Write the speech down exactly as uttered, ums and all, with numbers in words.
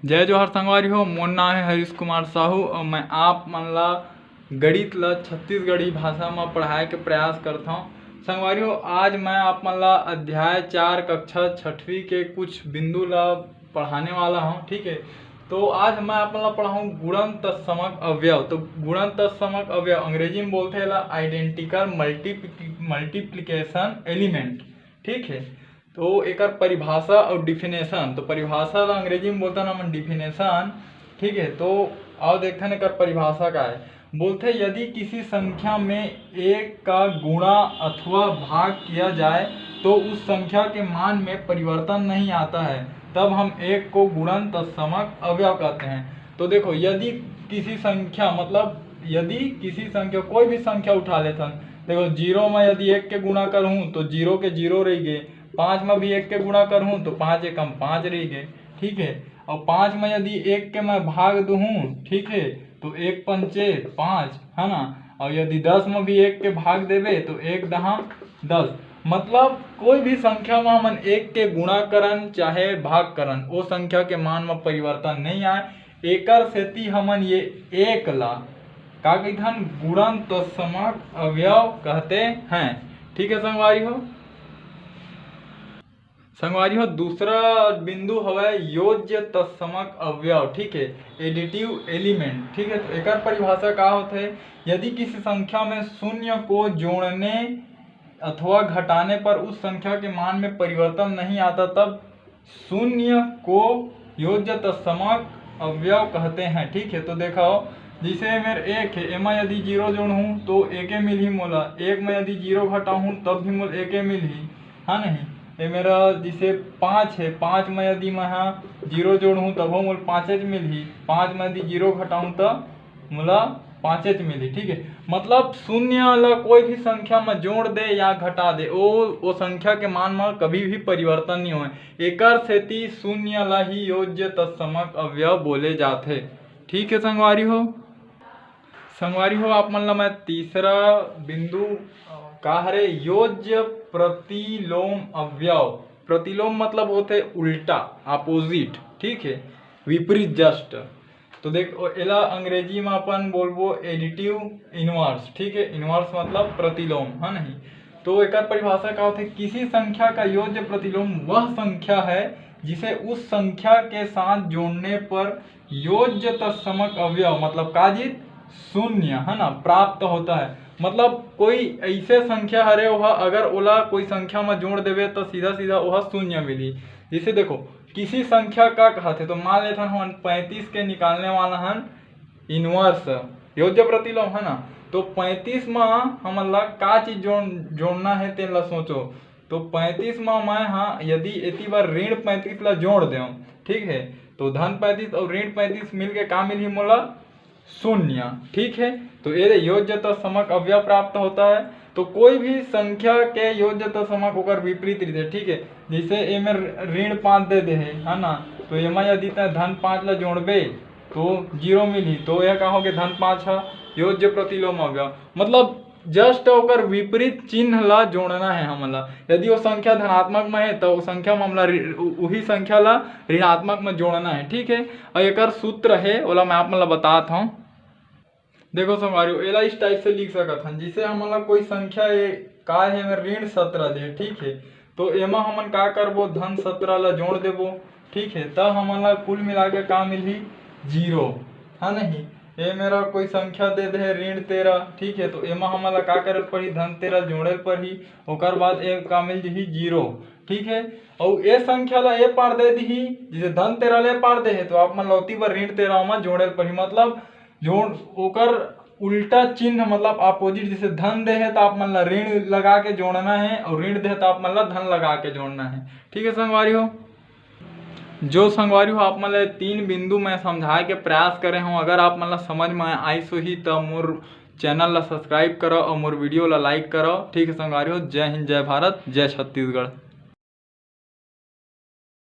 जय जोहार संगवारी हो, मोर नाम है हरीश कुमार साहू और मैं आप मन ला गणित ला छत्तीसगढ़ी भाषा में पढ़ाए के प्रयास करता हूँ। संगवारी हो, आज मैं आप मन ला अध्याय चार, कक्षा छठवीं के कुछ बिंदु ला पढ़ाने वाला हूँ, ठीक है। तो आज मैं आप मन ला पढ़ाऊँ गुणन तत्समक अवयव। तो गुणन तत्समक अवयव अंग्रेजी में बोलते हैं ला identical multiplication element, ठीक है। तो एकर परिभाषा और डिफिनेशन, तो परिभाषा ला अंग्रेजी में बोलता ना मन डिफिनेशन, ठीक है। तो आओ देखते हैं एकर परिभाषा का है। बोलते, यदि किसी संख्या में एक का गुणा अथवा भाग किया जाए तो उस संख्या के मान में परिवर्तन नहीं आता है, तब हम एक को गुणन तत्समक अवयव कहते हैं। तो देखो, यदि किसी संख्या, मतलब यदि किसी संख्या, कोई भी संख्या उठा लेथन, देखो, जीरो में यदि एक के गुणा करहूँ तो जीरो के जीरो रह गए, पाँच में भी एक के गुणा करहूँ तो पाँच एकम पाँच रह गए, ठीक है। और पाँच में यदि एक के मैं भाग दूहूँ, ठीक है, तो एक पंचे पाँच, है ना। और यदि दस में भी एक के भाग देबे तो एक दहा दस। मतलब कोई भी संख्या में हमन एक के गुणा करन चाहे भाग करन, वो संख्या के मान में परिवर्तन नहीं आए। एकर सेती हमन ये एक ला का कहिथन, गुणन तत्समक अवयव कहते हैं, ठीक है संगवारी हो। संगवारी हो, दूसरा बिंदु हवय योज्य तत्समक अवयव, ठीक है, एडिटिव एलिमेंट, ठीक है। तो एकर परिभाषा का होथे? यदि किसी संख्या में शून्य को जोड़ने अथवा घटाने पर उस संख्या के मान में परिवर्तन नहीं आता, तब शून्य को योज्य तत्समक अवयव कहते हैं, ठीक है। तो देखो, जैसे मेर एक है, एमा यदि जीरो जोड़हूँ तो एके मिलही मोला, एक में यदि जीरो घटाहूँ तब भी मोला एके मिलही, हाँ नहीं। ये मेरा जैसे पाँच है, पाँच में यदि मैं हाँ जीरो जोड़हूँ तभो मोला पाँचेच मिलही, पाँच में यदि जीरो घटाहूँ तो मोला पाँचेच मिलही, ठीक है। मतलब शून्य ला कोई भी संख्या में जोड़ दे या घटा दे, ओ, ओ संख्या के मान में कभी भी परिवर्तन नहीं होए। एकर सेती शून्य ला ही योज्य तत्समक अवयव बोले जाथे, ठीक है संगवारी हो। संगवारी हो, आप मन ला मैं तीसरा बिंदु, अ, का हरे, योज्य प्रतिलोम अवयव। प्रतिलोम मतलब होथे उल्टा, अपोजिट, ठीक है, विपरीत, जस्ट। तो देख, ओ, एला अंग्रेजी में अपन बोलबो एडिटिव इनवर्स, ठीक है, इनवर्स मतलब प्रतिलोम, है नहीं। तो एकर परिभाषा का होथे? किसी संख्या का योज्य प्रतिलोम वह संख्या है जिसे उस संख्या के साथ जोड़ने पर योज्य तत्समक अवयव, मतलब का चीज, शून्य, है ना, प्राप्त होता है। मतलब कोई ऐसे संख्या हरे, ओहा अगर ओला कोई संख्या में जोड़ देवे तो सीधा सीधा ओहा शून्य मिली। जैसे देखो, किसी संख्या का कहते, तो मान लेथन हमन पैंतीस के निकालने वाला हन इनवर्स, योज्य प्रतिलोम, है ना। तो पैंतीस में हमन ला का चीज जोड़, जोड़ना है, तेन ला सोचो। तो पैंतीस में मैं हाँ यदि एती बार ऋण पैंतीस ला जोड़ देव, ठीक है, तो धन पैंतीस और ऋण पैंतीस मिलके का मिलही मोला? शून्य, ठीक है। तो ये योज्य तत्समक अवयव प्राप्त होता है। तो कोई भी संख्या के योज्य तत्समक ओकर विपरीत रहिथे, ठीक है। जैसे एमे ऋण पाँच दे दे है, है ना, तो एमा यदि तैं धन पाँच ला जोड़बे तो जीरो मिलही, तो यह का होगे? धन पाँच ह योज्य प्रतिलोम अवयव। मतलब जस्ट ओकर विपरीत चिन्ह ला जोड़ना है हमन ला। यदि वो संख्या धनात्मक में है तो वो संख्या में हमला ऋ-, उ-, उही संख्या ला ऋणात्मक में जोड़ना है, ठीक है। और एकर सूत्र है, ओला मैं आप मन ला बतात हूँ। देखो संगवारी हो, एला इस टाइप से लिख सकत हन, जैसे हमन ला कोई संख्या ए, का है, एमे ऋण सत्रह दे, ठीक है। तो एमा हमन का करबो, धन सत्रह ला जोड़ देबो, ठीक है। त हमन ला कुल मिला के का मिलही? जीरो, है नहीं। ए मेरा कोई संख्या दे दे है ऋण तेरह, ठीक है, तो एमा हमन ला का करे पड़ही? धन तेरह जोड़े पड़ही, ओकर बाद ए का मिल जही? जीरो, ठीक है। अउ ए संख्या ला ए पार दे दिही, जैसे धन तेरह ले पार दे है, तो आप मन लौती बर ऋण तेरह मा जोड़े पड़ही, मतलब जोड़ ओकर उल्टा चिन्ह, मतलब अपोजिट। जैसे धन दे है तो आप मन ला ऋण लगा के जोड़ना है, और ऋण दे है तो आप मन ला धन लगा के जोड़ना है, ठीक है संगवारी हो। जो संगवारी हो, आप मन ला तीन बिंदु मैं समझाए के प्रयास करे हूँ। अगर आप मन ला समझ में आइस होही त मोर चैनल ला सब्सक्राइब करो और मोर वीडियो ला लाइक करो, ठीक है संगवारी हो। जय हिंद, जय भारत, जय छत्तीसगढ़।